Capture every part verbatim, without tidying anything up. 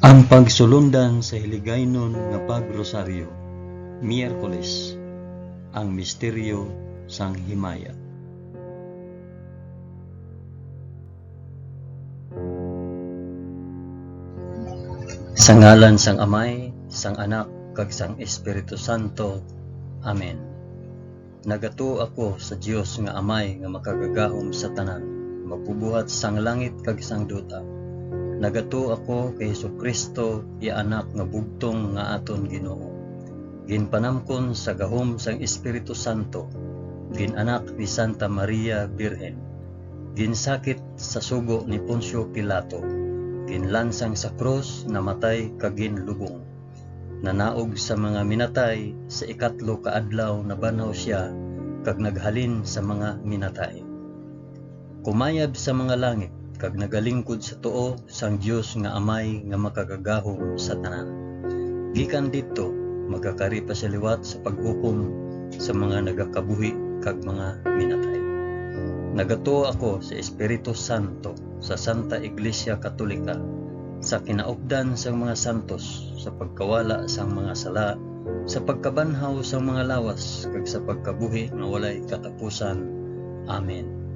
Ang pagsulundan sa Hiligaynon nga Pag-Rosaryo, Miyerkules, ang misteryo sang himaya. Sa ngalan sang Amay, sang Anak, kag sang Espiritu Santo. Amen. Nagatuo ako sa Dios nga Amay nga makagagahom sa tanan, magbubuhat sang langit kag sang duta. Nagatuo ako kay Jesu-Cristo, iya Anak nga bugtong nga aton Ginoo, ginpanamkon sa gahom sang Espiritu Santo, gin-anak ni Santa Maria Birhen, ginsakit sa sugo ni Poncio Pilato, ginlansang sa krus, namatay kag ginlubong. Nanaog sa mga minatay, sa ikatlo ka adlaw nabanhaw sia, kag naghalin sa mga minatay. Kumayab sa mga langit, kag nagalingkod sa tuo sang Dios nga Amay nga makagagahom sa tanan. Gikan didto, magakari pa sia liwat sa paghukom sa mga nagakabuhi kag mga minatay. Nagatuo ako sa Espiritu Santo, sa Santa Iglesia Katolika, sa kinaupdan sang mga santos, sa pagkawala sang mga sala, sa pagkabanhaw sang mga lawas, kag sa pagkabuhi nga walay katapusan. Amen.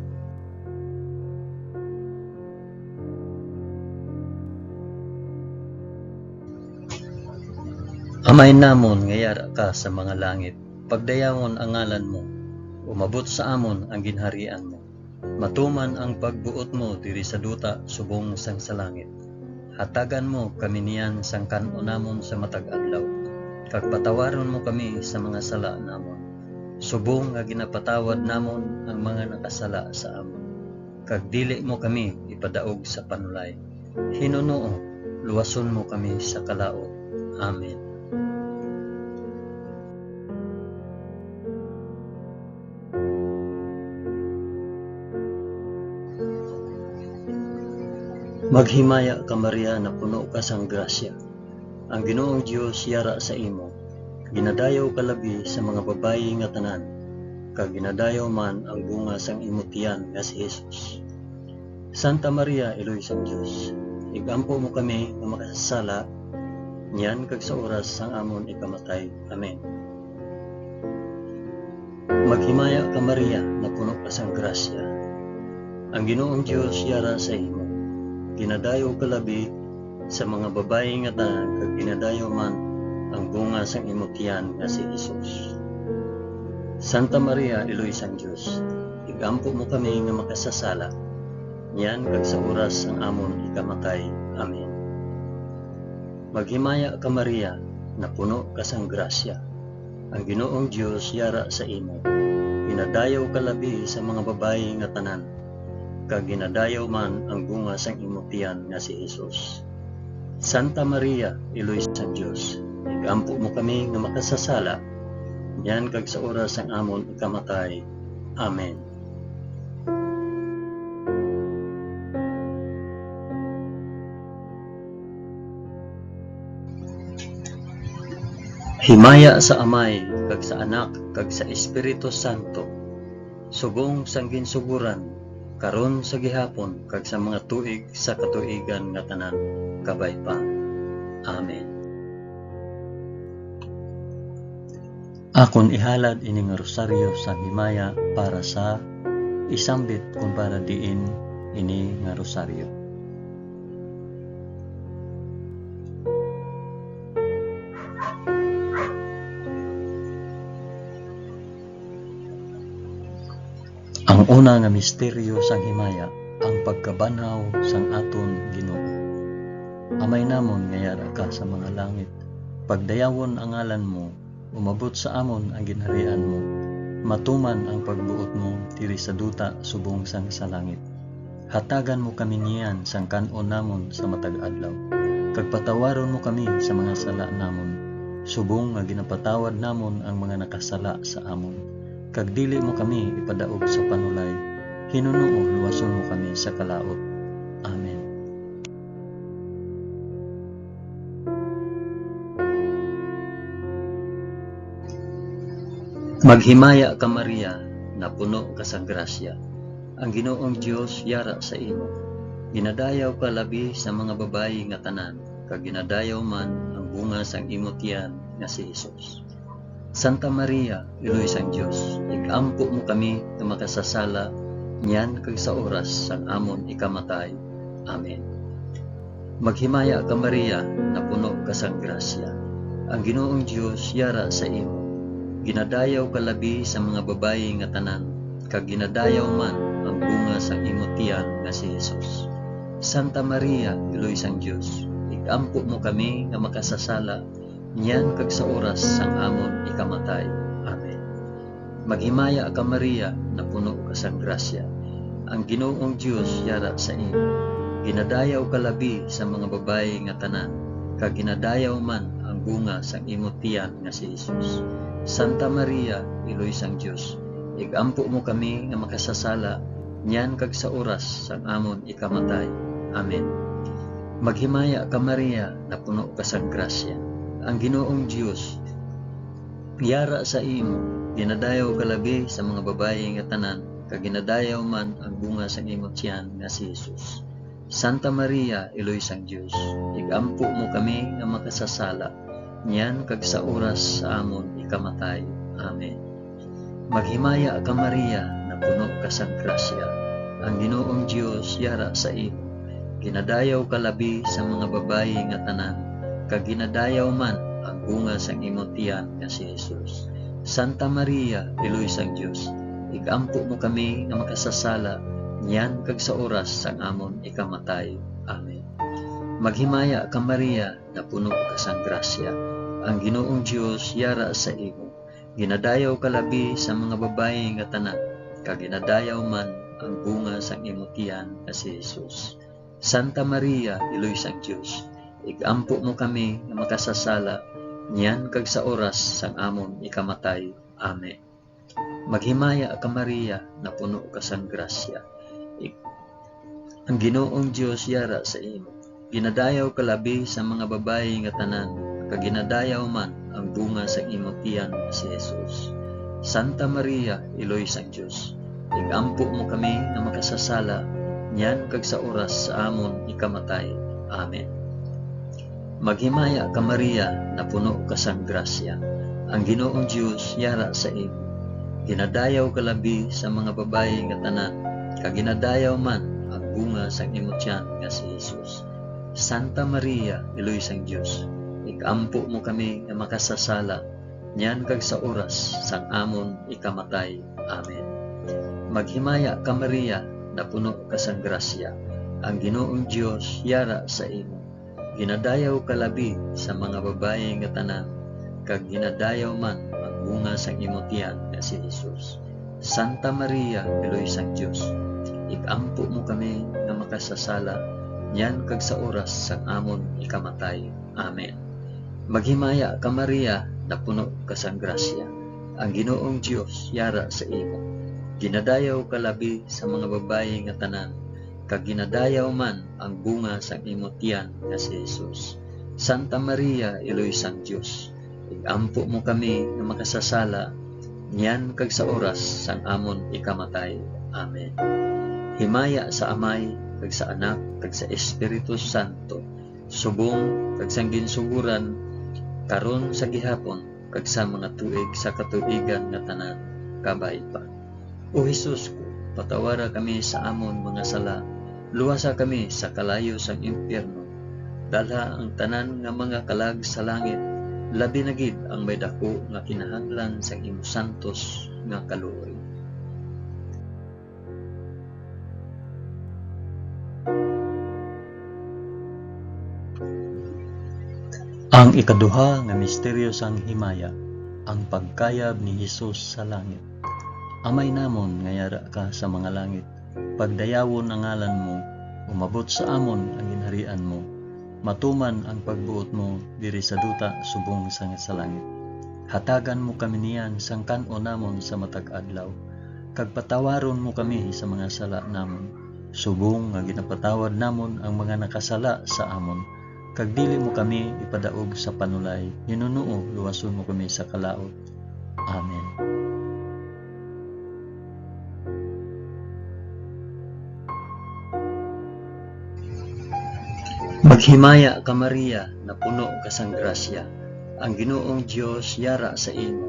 Amay namon nga yara ka sa mga langit, pagdayawon ang ngalan mo, umabot sa amon ang ginharian mo. Matuman ang pagbuot mo diri sa duta subong sang sa langit. Hatagan mo kami niyan sang kan-on namon sa matag adlaw, kag patawaron mo kami sa mga sala namon, subong nga ginapatawad namon ang mga nakasala sa amon. Kag dili mo kami ipadaog sa panulay. Hinunoo, luwason mo kami sa kalaut. Amen. Maghimaya ka, Maria, napuno ka sang grasya. Ang Ginoong Dios yara sa imo. Ginadayaw ka labi sa mga babayi nga tanan, kag ginadayaw man ang bunga sang imo tiyan nga si Jesus. Santa Maria, Iloy sang Dios, ig-ampo mo kami nga makasasala, niyan kag sa oras sang amon ikamatay. Amen. Maghimaya ka, Maria, napuno ka sang grasya. Ang Ginoong Dios yara sa imo. Ginadayaw ka labi sa mga babayi nga tanan, kag ginadayaw man ang bunga sang imo tiyan nga si Jesus. Santa Maria, Iloy sang Dios, ig-ampo mo kami nga makasasala, niyan kag sa oras sang amon ikamatay. Amen. Maghimaya ka, Maria, napuno ka sang grasya. Ang Ginoong Dios yara sa imo. Ginadayaw ka labi sa mga babayi nga tanan, kag ginadayaw man ang bunga sang imo tiyan nga si Jesus. Santa Maria, Iloy sang Dios, igampo mo kami nga makasasala, niyan kag sa oras sang amon ikamatay. Amen. Himaya sa Amay, kag sa Anak, kag sa Espiritu Santo, subong sang ginsugoran, karon, sa gihapon, kag sa mga tuig sa katuigan nga tanan, kabay pa. Amen. Akon ihalad ini nga rosaryo sang himaya para sa isambit kon para diin ini nga rosaryo. Ang una nga misteryo sang himaya, ang pagkabanhaw sang aton Ginoo. Amay namon nga yara ka sa mga langit, pagdayawon ang ngalan mo, umabot sa amon ang ginharian mo, matuman ang pagbuot mo diri sa duta subong sang sa langit. Hatagan mo kami niyan sang kan-on namon sa matag adlaw, kag patawaron mo kami sa mga sala namon, subong nga ginapatawad namon ang mga nakasala sa amon. Kag dili mo kami ipadaog sa panulay, hinunoo luwason mo kami sa kalaut. Amen. Maghimaya ka, Maria, napuno ka sang grasya. Ang Ginoong Dios yara sa imo. Ginadayaw ka labi sa mga babayi nga tanan, kag ginadayaw man ang bunga sang imo tiyan nga si Jesus. Santa Maria, Iloy sang Dios, ig-ampo mo kami nga makasasala niyan kag sa oras sang amon ikamatay. Amen. Maghimaya ka, Maria, napuno ka sang grasya. Ang Ginoong Dios yara sa imo. Ginadayaw ka labi sa mga babayi nga tanan, kag ginadayaw man ang bunga sang imo tiyan nga si Jesus. Santa Maria, Iloy sang Dios, ig-ampo mo kami nga makasasala niyan kag sa oras sang amon ikamatay. Amen. Maghimaya ka, Maria, napuno ka sang grasya. Ang Ginoong Dios yara sa imo. Ginadayaw ka labi sa mga babayi nga tanan, kag ginadayaw man ang bunga sang imo tiyan nga si Jesus. Santa Maria, Iloy sang Dios, ig-ampo mo kami nga makasasala niyan kag sa oras sang amon ikamatay. Amen. Maghimaya ka, Maria, napuno ka sang grasya. Ang Ginoong Dios yara sa imo. Ginadayaw ka labi sa mga babayi nga tanan, kag ginadayaw man ang bunga sang imo tiyan nga si Jesus. Santa Maria, Iloy sang Dios, ig-ampo mo kami nga makasasala, niyan kag sa oras sa amon ikamatay. Amen. Maghimaya ka, Maria, napuno ka sang grasya. Ang Ginoong Dios yara sa imo. Ginadayaw ka labi sa mga babayi nga tanan, kag ginadayaw man ang bunga sang imo tiyan nga si Jesus. Santa Maria, Iloy sang Dios, ig-ampo mo kami nga makasasala, niyan kag sa oras sang amon ikamatay. Amen. Maghimaya ka, Maria, napuno ka sang grasya. Ang Ginoong Dios yara sa imo. Ginadayaw ka labi sa mga babayi nga tanan, kag ginadayaw man ang bunga sang imo tiyan nga si Jesus. Santa Maria, Iloy sang Dios, ig-ampo mo kami nga makasasala, niyan kag sa oras sang amon ikamatay. Amen. Maghimaya ka, Maria, napuno ka sang grasya. Ig-, ang Ginoong Dios yara sa imo. Ginadayaw ka labi sa mga babayi nga tanan, kag ginadayaw man ang bunga sang imo tiyan nga si Jesus. Santa Maria, Iloy sang Dios, ig-ampo mo kami nga makasasala, niyan kag sa oras sa amon ikamatay. Amen. Maghimaya ka, Maria, napuno ka sang grasya. Ang Ginoong Dios yara sa imo. Ginadayaw ka labi sa mga babayi nga tanan, kag ginadayaw man ang bunga sang imo tiyan nga si Jesus. Santa Maria, Iloy sang Dios, ig-ampo mo kami nga makasasala, niyan kag sa oras sang amon ikamatay. Amen. Maghimaya ka, Maria, napuno ka sang grasya. Ang Ginoong Dios yara sa imo. Ginadayaw ka labi sa mga babayi nga tanan, kag ginadayaw man ang bunga sang imo tiyan nga si Jesus. Santa Maria, Iloy sang Dios, ig-ampo mo kami nga makasasala, niyan kag sa oras sang amon ikamatay. Amen. Maghimaya ka, Maria, napuno ka sang grasya. Ang Ginoong Dios yara sa imo. Ginadayaw ka labi sa mga babayi nga tanan, kag ginadayaw man ang bunga sang imo tiyan nga si Jesus. Santa Maria, Iloy sang Dios, ig-ampo mo kami nga makasasala, niyan kag sa oras sang amon ikamatay. Amen. Himaya sa Amay, kag sa Anak, kag sa Espiritu Santo, subong kag sang ginsugoran, karon, sa gihapon, kag sa mga tuig sa katuigan nga tanan. Kabay pa. O Jesus ko, patawara kami sa amon mga sala, luwasa kami sa kalayo sang impyerno, dalha ang tanan nga mga kalag sa langit, labi na gid ang may daku nga kinahanglan sang imo santos nga kaluoy. Ang ikaduha nga misteryo sang himaya, ang pagkayab ni Jesus sa langit. Amay namon nga yara ka sa mga langit, pagdayawon ang ngalan mo, umabot sa amon ang ginharian mo, matuman ang pagbuot mo diri sa duta subong sang sa langit. Hatagan mo kami niyan sang kan-on namon sa matag adlaw, kag patawaron mo kami sa mga sala namon, subong nga ginapatawad namon ang mga nakasala sa amon, kag dili mo kami ipadaog sa panulay, hinunoo luwason mo kami sa kalaut. Amen. Maghimaya ka, Maria, napuno ka sang grasya, ang Ginoong Dios yara sa imo.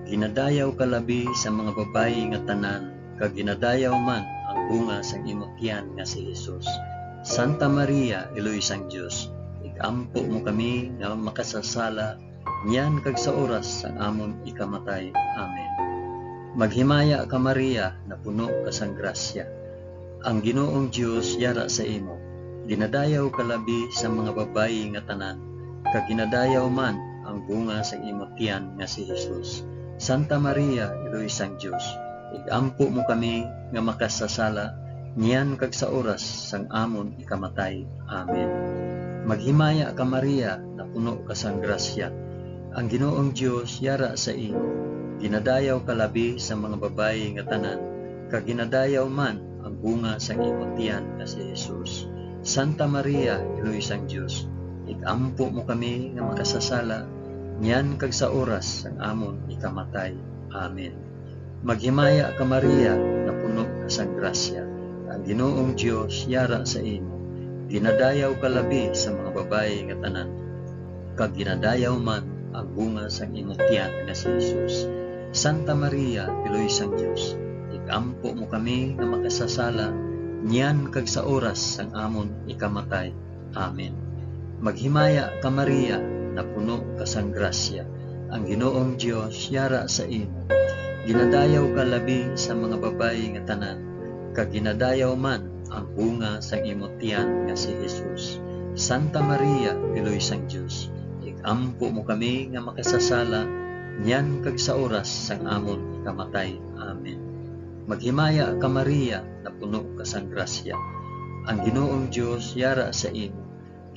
Ginadayaw ka labi sa mga babayi nga tanan, kag ginadayaw man ang bunga sang imo tiyan nga si Jesus. Santa Maria, Iloy sang Dios, ig-ampo mo kami nga makasasala, niyan kag sa oras sang amon ikamatay. Amen. Maghimaya ka, Maria, napuno ka sang grasya, ang Ginoong Dios yara sa imo. Ginadayaw ka labi sa mga babayi nga tanan, kag ginadayaw man ang bunga sang imo tiyan nga si Jesus. Santa Maria, Iloy sang Dios, ig-ampo mo kami nga makasasala, niyan kag sa oras sang amon ikamatay. Amen. Maghimaya ka, Maria, napuno ka sang grasya, ang Ginoong Dios yara sa imo. Ginadayaw ka labi sa mga babayi nga tanan, kag ginadayaw man ang bunga sang imo tiyan nga si Jesus. Santa Maria, Iloy sang Dios, ig-ampo mo kami nga makasasala, niyan kag sa oras sang amon ikamatay. Amen. Maghimaya ka, Maria, napuno ka sang grasya, ang Ginoong Dios yara sa imo. Ginadayaw ka labi sa mga babayi nga tanan, kag ginadayaw man ang bunga sang imo tiyan nga si Jesus. Santa Maria, Iloy sang Dios, ig-ampo mo kami nga makasasala, niyan kag sa oras sang amon ikamatay. Amen. Maghimaya ka, Maria, napuno ka sang grasya, ang Ginoong Dios yara sa imo. Ginadayaw ka labi sa mga babayi nga tanan, kag ginadayaw man ang bunga sang imo tiyan nga si Jesus. Santa Maria, Iloy sang Dios, ig-ampo mo kami nga makasasala, niyan kag sa oras sang amon ikamatay. Amen. Maghimaya ka, Maria, napuno ka sang grasya, ang Ginoong Dios yara sa imo.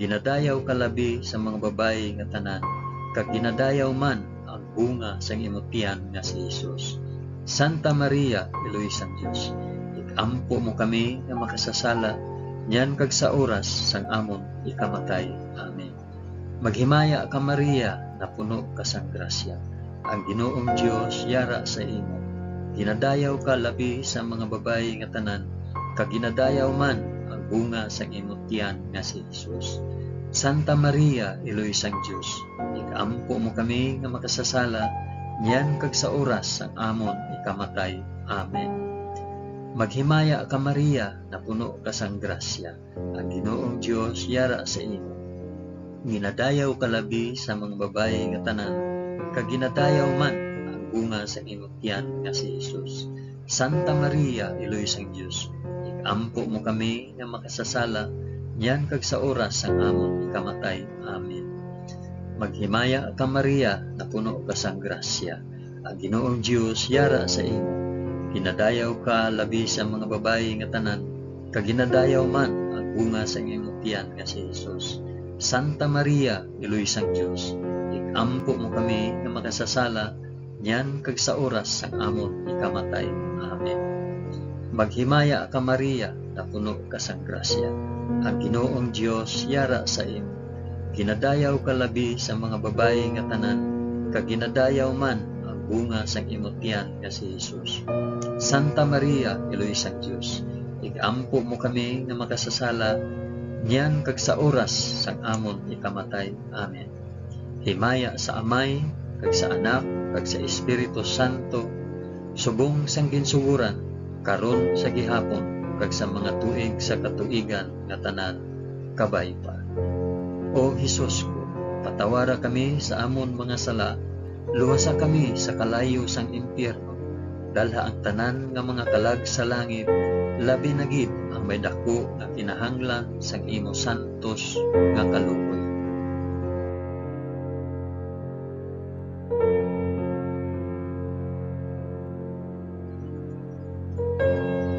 Ginadayaw ka labi sa mga babayi nga tanan, kag ginadayaw man ang bunga sang imo tiyan nga si Jesus. Santa Maria, Iloy sang Dios, ig-ampo mo kami nga makasasala, niyan kag sa oras sang amon ikamatay. Amen. Maghimaya ka, Maria, napuno ka sang grasya, ang Ginoong Dios yara sa imo. Ginadayaw ka labi sa mga babayi nga tanan, kag ginadayaw man ang bunga sang imo tiyan nga si Jesus. Santa Maria, Iloy sang Dios, ig-ampo mo kami nga makasasala, niyan kag sa oras sang amon ikamatay. Amen. Maghimaya ka, Maria, napuno ka sang grasya, ang Ginoong Dios yara sa imo. Ginadayaw ka labi sa mga babayi nga tanan, kag ginadayaw man ang bunga sang imo tiyan nga si Jesus. Santa Maria, Iloy sang Dios, ig-ampo mo kami nga makasasala, niyan kag sa oras sang amon ikamatay. Amen. Maghimaya ka, Maria, napuno ka sang grasya, ang Ginoong Dios yara sa imo. Ginadayaw ka labi sa mga babayi nga tanan, kag ginadayaw man ang bunga sang imo tiyan nga si Jesus. Santa Maria, Iloy sang Dios, ig-ampo mo kami nga makasasala, niyan kag sa oras sang amon ikamatay. Amen. Maghimaya ka, Maria, napuno ka sang grasya, ang Ginoong Dios yara sa imo. Ginadayaw ka labi sa mga babayi nga tanan, kag ginadayaw man ang bunga sang imo tiyan nga si Jesus. Santa Maria, Iloy sang Dios, ig-ampo mo kami nga makasasala, niyan kag sa oras sang amon ikamatay. Amen. Himaya sa Amay, kag sa Anak, kag sa Espiritu Santo, subong sang ginsugoran, karon, sa gihapon, kag sa mga tuig sa katuigan nga tanan. Kabay pa. O Jesus ko, patawara kami sa amon mga sala, luwasa kami sa kalayo sang impyerno, dalha ang tanan nga mga kalag sa langit, labi na gid ang may daku nga kinahanglan sang imo santos nga kaluoy.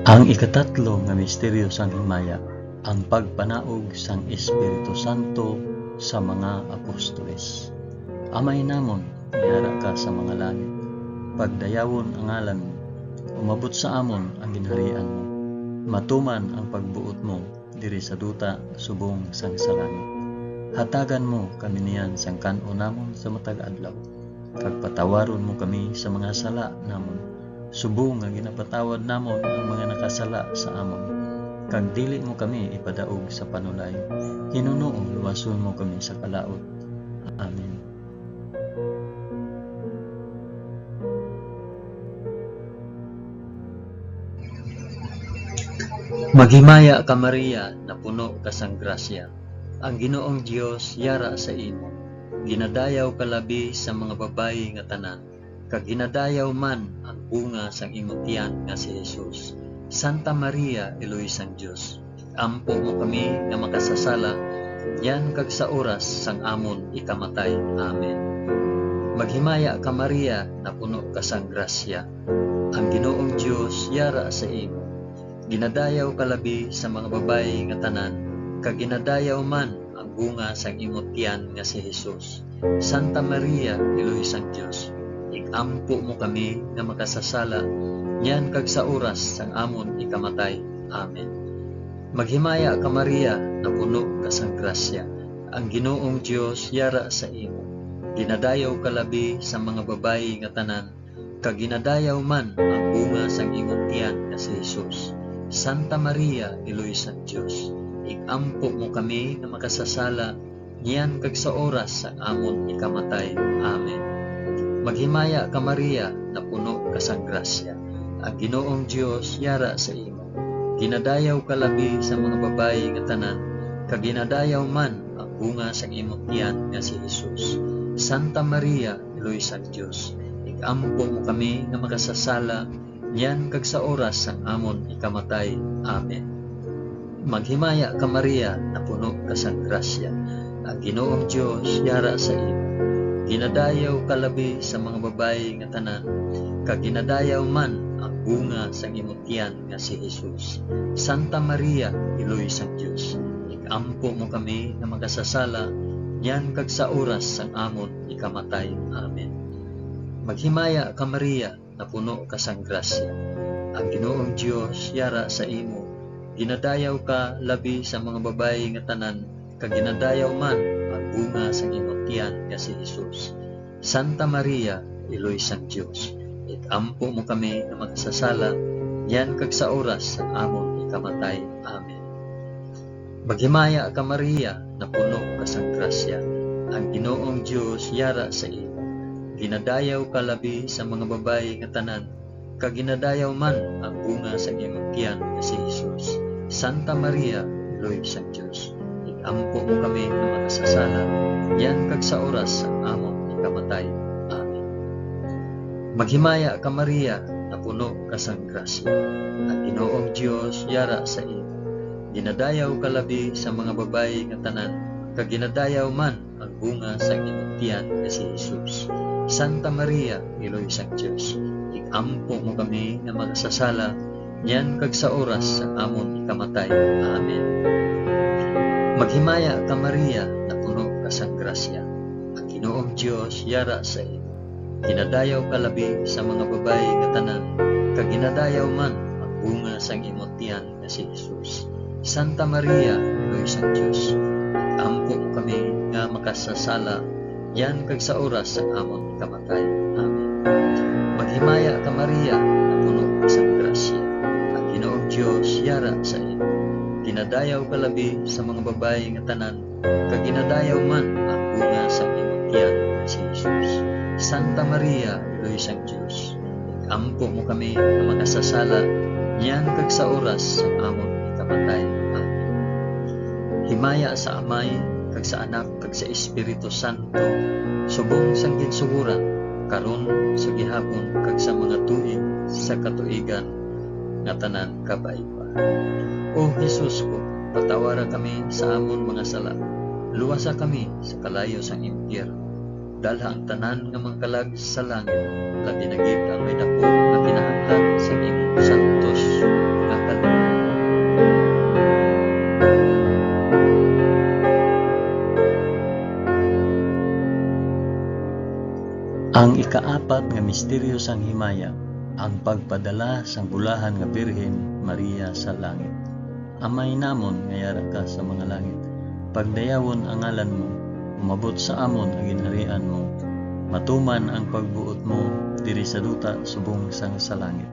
Ang ikatatlo nga misteryo sang himaya, ang pagpanaog sang Espiritu Santo sa mga apostoles. Amay namon, yara ka sa mga langit. Pagdayawon ang ngalan mo. Umabot sa amon ang ginharian mo. Matuman ang pagbuot mo diri sa duta subong sang sa langit. Hatagan mo kami niyan sang kan-on namon sa matag adlaw, kag patawaron mo kami sa mga sala namon, subong nga ginapatawad namon ang mga nakasala sa amon. kag dili mo kami ipadaog sa panulay. Hinunoo luwason mo kami sa kalaut. Amen. Maghimaya ka, Maria, napuno ka sang grasya. Ang Ginoong Dios yara sa imo. Ginadayaw ka labi sa mga babayi nga tanan, kag ginadayaw man ang bunga sang imo tiyan nga si Jesus. Santa Maria, Iloy sang Dios, ampo mo kami nga makasasala, niyan kag sa oras sang amon ikamatay. Amen. Maghimaya ka, Maria, napuno ka sang grasya. Ang Ginoong Dios yara sa imo. Ginadayaw ka labi sa mga babayi nga tanan, kag ginadayaw man ang bunga sang imo tiyan nga si Jesus. Santa Maria, Iloy sang Dios, ig-ampo mo kami nga makasasala, niyan kag sa oras sang amon ikamatay. Amen. Maghimaya ka, Maria, napuno ka sang grasya. Ang Ginoong Dios yara sa imo. Ginadayaw ka labi sa mga babayi nga tanan, kag ginadayaw man ang bunga sang imo tiyan nga si Jesus. Santa Maria, Iloy sang Dios, ig-ampo mo kami nga makasasala, niyan kag sa oras sang amon ikamatay. Amen. Maghimaya ka, Maria, napuno ka sang grasya. Ang Ginoong Dios yara sa imo. Ginadayaw ka labi sa mga babayi nga tanan, kag ginadayaw man ang bunga sang imo tiyan nga si Jesus. Santa Maria, Iloy sang Dios, ig-ampo mo kami nga makasasala, niyan kag sa oras sang amon ikamatay. Amen. Maghimaya ka, Maria, napuno ka sang grasya. Ang Ginoong Dios yara sa imo. Ginadayaw ka labi sa mga babayi nga tanan, kag ginadayaw man ang bunga sang imo tiyan nga si Jesus. Santa Maria, Iloy sang Dios, ig-ampo mo kami nga makasasala, niyan kag sa oras sang amon ikamatay. Amen. Maghimaya ka, Maria, napuno ka sang grasya. Ang Ginoong Dios yara sa imo. Ginadayaw ka labi sa mga babayi nga tanan, kag ginadayaw man ang bunga sang imo tiyan nga si Jesus. Santa Maria, Iloy sang Dios, ig-ampo mo kami nga makasasala, niyan kag sa oras sang amon ikamatay. Amen. Maghimaya ka, Maria, napuno ka sang grasya. Ang Ginoong Dios yara sa imo. Ginadayaw ka labi sa mga babayi nga tanan, kag ginadayaw man ang bunga sang imong tiyan nga si Jesus. Santa Maria, Iloy sang Dios, ig-ampo mo kami nga makasasala, niyan kag sa oras sang amon ikamatay. Amen. Maghimaya ka, Maria, napuno ka sang grasya. Ang Ginoong Dios yara sa imo. Ginadayaw ka labi sa mga babayi nga tanan, kag ginadayaw man ang bunga sang imong tiyan nga si Jesus. Santa Maria, Iloy sang Dios, ig-ampo mo kami nga makasasala, niyan kag sa oras sang amon ikamatay. Amen. Maghimaya ka, Maria, napuno ka sang grasya. Ang Ginoong Dios yara sa imo. Ginadayaw ka labi sa mga babayi nga tanan, kag ginadayaw man ang bunga sang imo tiyan nga si Jesus. Santa Maria, Iloy sang Dios, ig-ampo mo kami nga makasasala, niyan kag sa oras sang amon ikamatay. Amen. Maghimaya ka, Maria, napuno ka sang grasya. Ang Ginoong Dios yara sa imo. Ginadayaw ka labi sa mga babayi nga tanan, kag ginadayaw man ang bunga sang imong tiyan nga si Jesus. Santa Maria, Iloy sang Dios, ig-ampo mo kami nga makasasala, niyan kag sa oras sang amon ikamatay. Amen. Himaya sa Amay, kag sa Anak, kag sa Espiritu Santo, subong sang ginsugoran, karon, sa gihapon, kag sa mga tuig sa katuigan nga tanan. Kabay pa. O Jesus ko, patawara kami sa amon mga sala, luwasa kami sa kalayo sang impyerno, dalha ang tanan nga mga kalag sa langit, labi na gid ang may daku nga kinahanglan sa imong santos nga kaluoy. Ang ikaapat nga misteryo sang himaya, ang pagpadala sang bulahan nga Birhen Maria sa langit. Amay namon nga yara ka sa mga langit, pagdayawon ang ngalan mo, umabot sa amon ang ginharian mo, matuman ang pagbuot mo diri sa duta subong sang sa langit.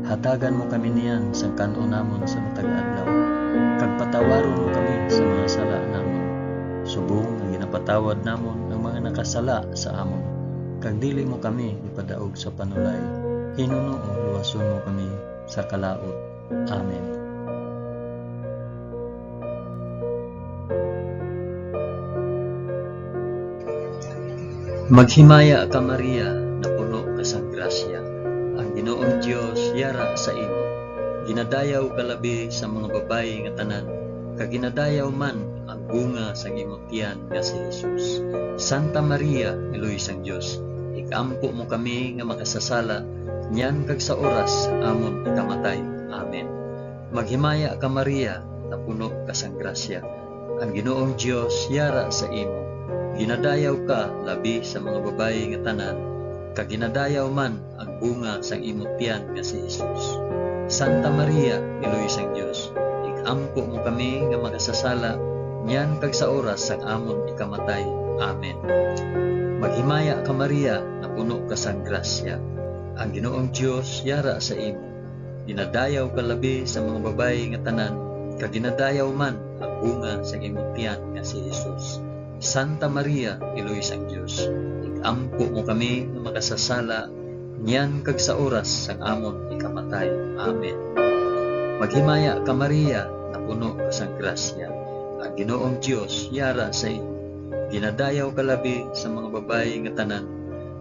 Hatagan mo kami niyan sang kan-on namon sa matag adlaw, kag patawaron mo kami sa mga sala namon, subong nga ginapatawad namon ang mga nakasala sa amon. Kag dili mo kami ipadaog sa panulay, hinunoo luwason mo kami sa kalaut. Amen. Maghimaya ka, Maria, napuno ka sang grasya. Ang Ginoong Dios yara sa imo. Ginadayaw ka labi sa mga babayi nga tanan, kag ginadayaw man ang bunga sang imo tiyan nga si Jesus. Santa Maria, Iloy sang Dios, ig-ampo mo kami nga makasasala, niyan kag sa oras sang amon ikamatay. Amen. Maghimaya ka, Maria, napuno ka sang grasya. Ang Ginoong Dios yara sa imo. Ginadayaw ka labi sa mga babayi nga tanan, kag ginadayaw man ang bunga sang imo tiyan nga si Jesus. Santa Maria, Iloy sang Dios, ig-ampo mo kami nga makasasala, niyan kag sa oras sang amon ikamatay. Amen. Maghimaya ka, Maria, napuno ka sang grasya. Ang Ginoong Dios yara sa imo. Ginadayaw ka labi sa mga babayi nga tanan, kag ginadayaw man ang bunga sang imo tiyan nga si Jesus. Santa Maria, Iloy sang Dios, ig-ampo mo kami nga makasasala, niyan kag sa oras sang amon ikamatay. Amen. Maghimaya ka, Maria, napuno ka sang grasya. Ang Ginoong Dios yara sa imo. Ginadayaw ka labi sa mga babayi nga tanan,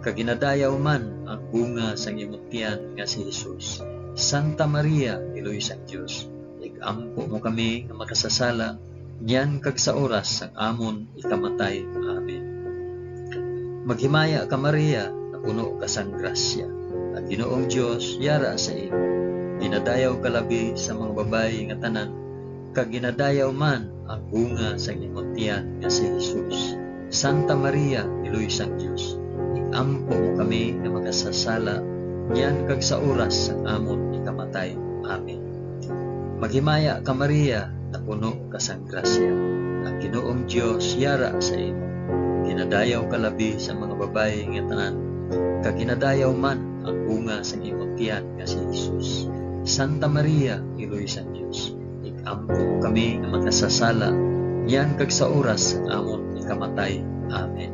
kag ginadayaw man ang bunga sang imo tiyan nga si Jesus. Santa Maria, Iloy sang Dios, ig-ampo mo kami nga makasasala, niyan kag sa oras sang amon ikamatay. Amen. Maghimaya ka, Maria, napuno ka sang grasya. Ang Ginoong Dios yara sa imo. Ginadayaw ka labi sa mga babayi nga tanan, kag ginadayaw man ang bunga sang imo tiyan nga si Jesus. Santa Maria, Iloy sang Dios, ig-ampo mo kami nga makasasala, niyan kag sa oras sang amon ikamatay. Amen. Maghimaya ka, Maria, napuno ka sang grasya. Ang Ginoong Dios yara sa imo. Ginadayaw ka labi sa mga babayi nga tanan, kag ginadayaw man ang bunga sang imo tiyan nga si Jesus. Santa Maria, Iloy sang Dios, ig-ampo mo kami nga makasasala, niyan kag sa oras sang amon ikamatay. Amen.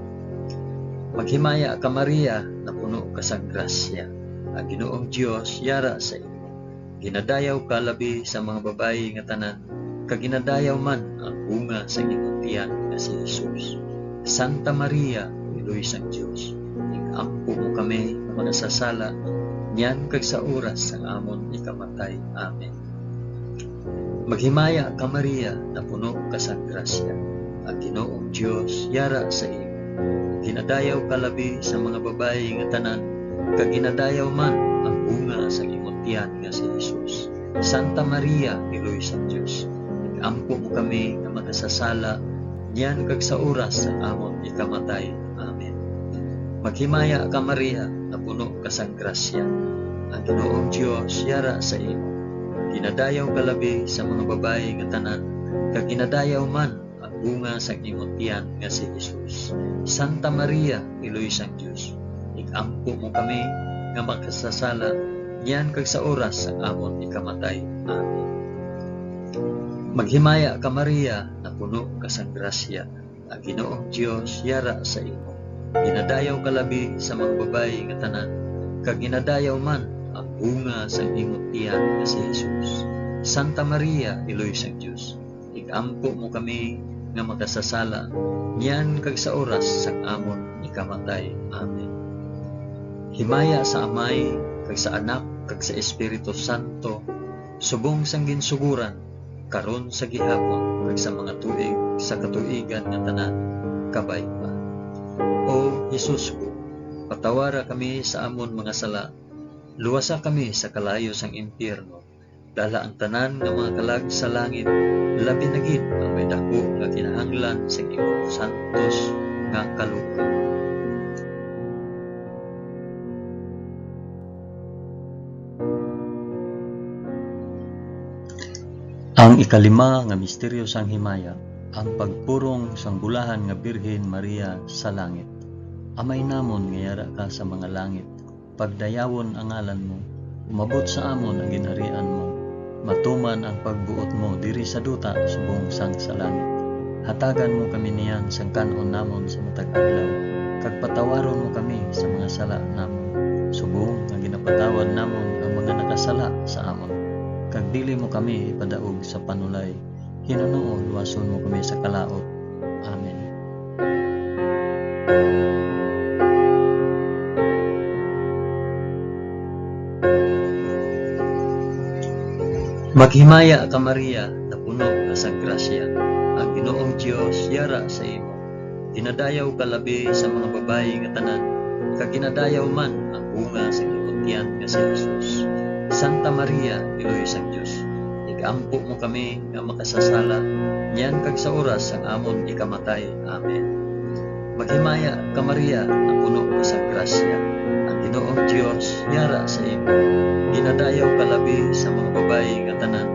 Maghimaya ka, Maria, napuno ka sang grasya. Ang Ginoong Dios yara sa imo. Ginadayaw ka labi sa mga babayi nga tanan, kag ginadayaw man ang bunga sang imong tiyan nga si Jesus. Santa Maria, Iloy sang Dios, ig-ampo mo kami nga makasasala, niyan kag sa oras sang amon ikamatay. Amen. Maghimaya ka, Maria, napuno ka sang grasya. Ang Ginoong Dios yara sa imo. Ginadayaw ka labi sa mga babayi nga tanan, kag ginadayaw man ang bunga sang imong tiyan nga si Jesus. Santa Maria, Iloy sang Dios, ig-ampo mo kami nga makasasala, niyan kag sa oras sang amon ikamatay. Amen. Maghimaya ka, Maria, napuno ka sang grasya. Ang Ginoong Dios yara sa imo. Ginadayaw ka labi sa mga babayi nga tanan, kag ginadayaw man ang bunga sang imo tiyan nga si Jesus. Santa Maria, Iloy sang Dios, ig-ampo mo kami nga makasasala, niyan kag sa oras sang amon ikamatay. Amen. Maghimaya ka, Maria, napuno ka sang grasya. Ang Ginoong Dios yara sa imo. Ginadayaw ka labi sa mga babayi nga tanan, kag ginadayaw man ang bunga sang imo tiyan nga si Jesus. Santa Maria, Iloy sang Dios, ig-ampo mo kami nga makasasala, niyan kag sa oras sang amon ikamatay. Amen. Himaya sa Amay, kag sa Anak, kag sa Espiritu Santo, subong sang ginsugoran, karon, sa gihapon, kag sa mga tuig sa katuigan nga tanan. Kabay pa. O Jesus ko, patawara kami sa amon mga sala, luwasa kami sa kalayo sang impyerno, dala ang tanan nga mga kalag sa langit, labi na gid ang may daku nga kinahanglan sa imong santos nga kaluoy. Ang ikalima nga misteryo sang himaya, ang pagpurong sang bulahan nga Birhen Maria sa langit. Amay namon nga yara ka sa mga langit, pagdayawon ang ngalan mo, Umabot sa amon ang ginharian mo. Matuman ang pagbuot mo diri sa duta subong sang sa langit. Hatagan mo kami niyan sang kan-on namon sa matag adlaw, kag patawaron mo kami sa mga sala namon, subong nga ginapatawad namon ang mga nakasala sa amon. Kag dili mo kami ipadaog sa panulay. Ginoo, luwason mo kami sa kalaut. Amen. Maghimaya ka, Maria, napuno ka sang grasya. Ang Ginoong Dios yara sa imo. Ginadayaw ka labi sa mga babayi nga tanan, kag ginadayaw man ang bunga sa imong tiyan nga si Jesus. Santa Maria, Iloy sang Dios, ig-ampo mo kami nga makasasala, niyan kag sa oras sang amon ikamatay. Amen. Maghimaya ka, Maria, napuno ka sang grasya. Ang Ginoong Dios yara sa imo. Ginadayaw ka labi sa mga babayi nga tanan,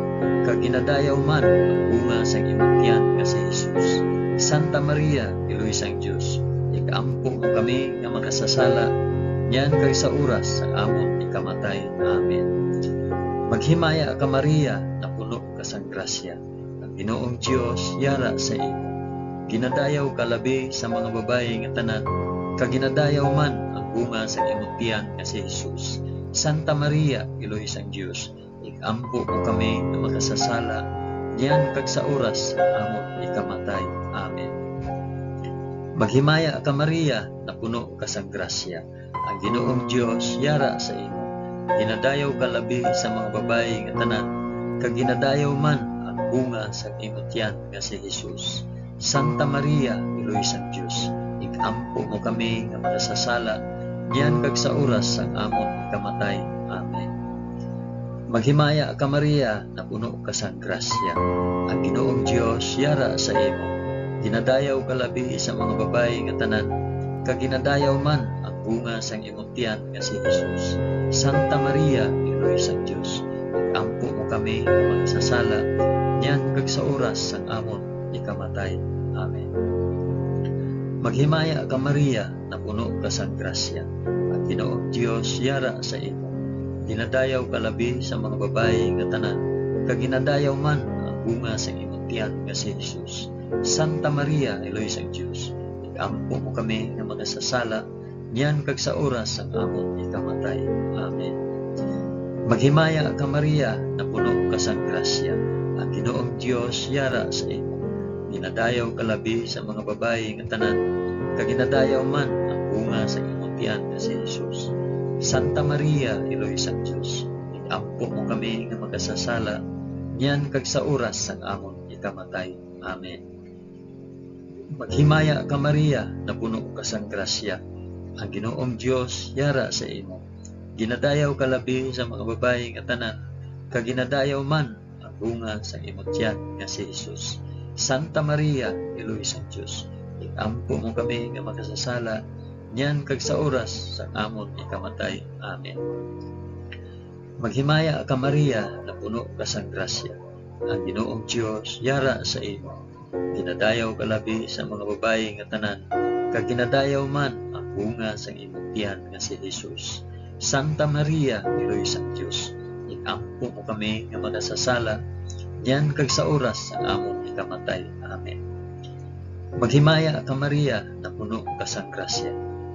kag ginadayaw man ang bunga sang imong tiyan nga si Jesus. Santa Maria, Iloy sang Dios, ig-ampo mo kami nga makasasala, niyan kag sa oras sang amon ikamatay. Amen. Maghimaya ka, Maria, napuno ka sang grasya. Ang Ginoong Dios yara sa imo. Ginadayaw ka labi sa mga babayi nga tanan, kag ginadayaw man ang bunga sa imong tiyan nga si Jesus. Santa Maria, Iloy sang Dios, ig-ampo mo kami nga makasasala, niyan kag sa oras sa amon ikamatay. Amen. Maghimaya ka, Maria, napuno ka sang grasya. Ang Ginoong Dios yara sa imo. Ginadayaw ka labi sa mga babayi nga tanan, kag ginadayaw man ang bunga sang imo tiyan nga si Jesus. Santa Maria, Iloy sang Dios, ig-ampo mo kami nga makasasala, niyan kag sa oras sang amon ikamatay. Amen. Maghimaya ka, Maria, napuno ka sang grasya. Ang Ginoong Dios yara sa imo. Ginadayaw ka labi sa mga babayi nga tanan, kag ginadayaw man ang bunga sang imong tiyan nga si Jesus. Santa Maria, Iloy sang Dios, ampo mo kami nga makasasala, niyan kag sa oras sang amon ikamatay. Amen. Maghimaya ka, Maria, napuno ka sang grasya. Ang Ginoong Dios yara sa imo. Ginadayaw ka labi sa mga babayi nga tanan, kag ginadayaw man ang bunga sang imong tiyan nga si Jesus. Santa Maria, Iloy sang Dios, ig-ampo mo kami nga makasasala, niyan kag sa oras sang amon ikamatay. Amen. Maghimaya ka, Maria, napuno ka sang grasya. Ang Ginoong Dios yara sa imo. Ginadayaw ka labi sa mga babayi nga tanan, kag ginadayaw man ang bunga sa imong tiyan nga si Jesus. Santa Maria, Iloy sang Dios, ig-ampo mo kami nga makasasala, niyan kag sa oras sang amon ikamatay. Amen. Maghimaya ka, Maria, napuno ka sang grasya. Ang Ginoong Dios yara sa imo. Ginadayaw ka labi sa mga babayi nga tanan, kag ginadayaw man ang bunga sang imo tiyan nga si Jesus. Santa Maria, Iloy sang Dios, ig-ampo mo kami nga makasasala, niyan kag sa oras sang amon ikamatay. Amen. Maghimaya ka, Maria, napuno ka sang grasya. Ang Ginoong Dios yara sa imo. Ginadayaw ka labi sa mga babayi nga tanan, kag ginadayaw man ang bunga sang imong tiyan nga si Jesus. Santa Maria, Iloy sang Dios, ig-ampo mo kami nga makasasala, niyan kag sa oras sang amon ikamatay. Amen. Maghimaya ka, Maria, napuno ka sang grasya.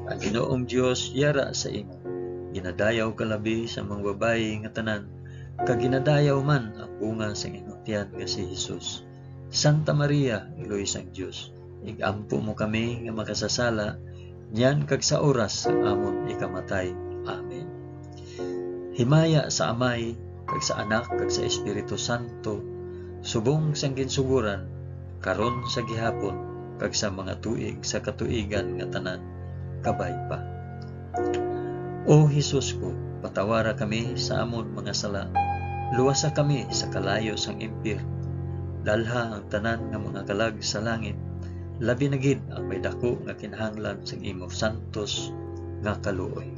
Ang Ginoong Dios yara sa imo. Ginadayaw ka labi sa mga babayi nga tanan, kag ginadayaw man ang bunga sang imong tiyan nga si Jesus. Santa Maria, Iloy sang Dios, ig-ampo mo kami nga makasasala, niyan kag sa oras sang amon ikamatay. Amen. Himaya sa Amay, kag sa Anak, kag sa Espiritu Santo, subong sang ginsugoran, karon, sa gihapon, kag sa mga tuig sa katuigan nga tanan. Kabay pa. O Jesus ko, patawara kami sa amon mga sala. Luwasa kami sa kalayo sang impyerno. Dalha ang tanan nga mga kalag sa langit, labi na gid ang may daku nga kinahanglan sang imo santos nga kaluoy.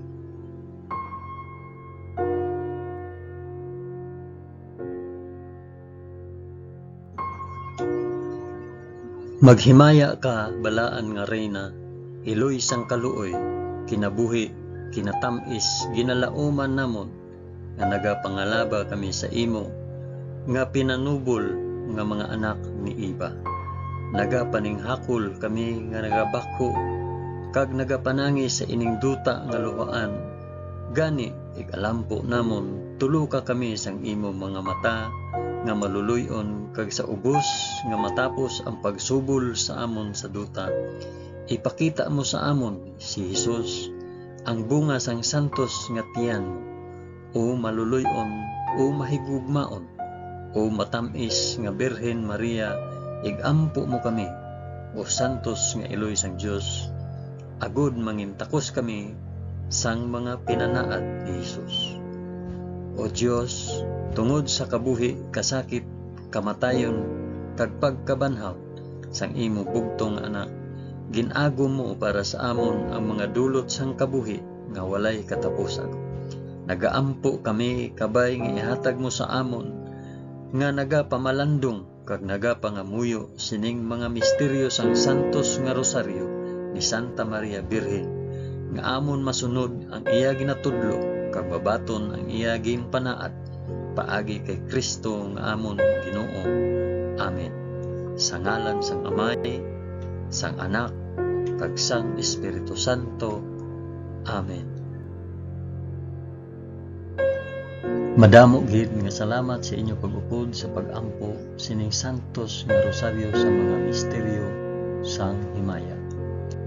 Maghimaya ka, balaan nga Reyna, iloy sang kaluoy, kinabuhi, kinatam-is, ginalauman namon, nga nagapangalaba kami sa imo nga pinanubol nga mga anak ni Eva. Nagapaninghakol kami nga nagabakho kag nagapanangi sa ining duta nga luhaan. Gani, ig-alampo namon, tuloka kami sang imo mga mata nga maluloy-on, kag sa ubos nga matapos ang pagsubol sa amon sa duta, ipakita mo sa amon si Jesus, ang bunga sang santos nga tiyan mo, o maluloy-on, o mahigugmaon, o matam-is nga Birhen Maria, ig-ampo mo kami, o santos nga iloy sang Dios, agod mangintakos kami sang mga pinanaad ni Jesus. O Dios, tungod sa kabuhi, kasakit, kamatayon, kag pagkabanhaw sang imo bugtong Anak, gin-agom mo para sa amon ang mga dulot sang kabuhi nga walay katapusan. Nagaampo kami, kabay nga ihatag mo sa amon nga nagapamalandong kag nagapangamuyo sining mga misteryo sang Santos nga Rosaryo ni Santa Maria Birhen, nga amon masunod ang iya ginatudlo kag mabaton ang iya ginpanaad, paagi kay Cristo nga amon Ginoo. Amen. Sa ngalan sang Amay, sang Anak, kag sang Espiritu Santo. Amen. Madamo gid nga salamat sa inyo pag-upod sa pag-ampo sining santos nga rosaryo sa mga misteryo sang himaya.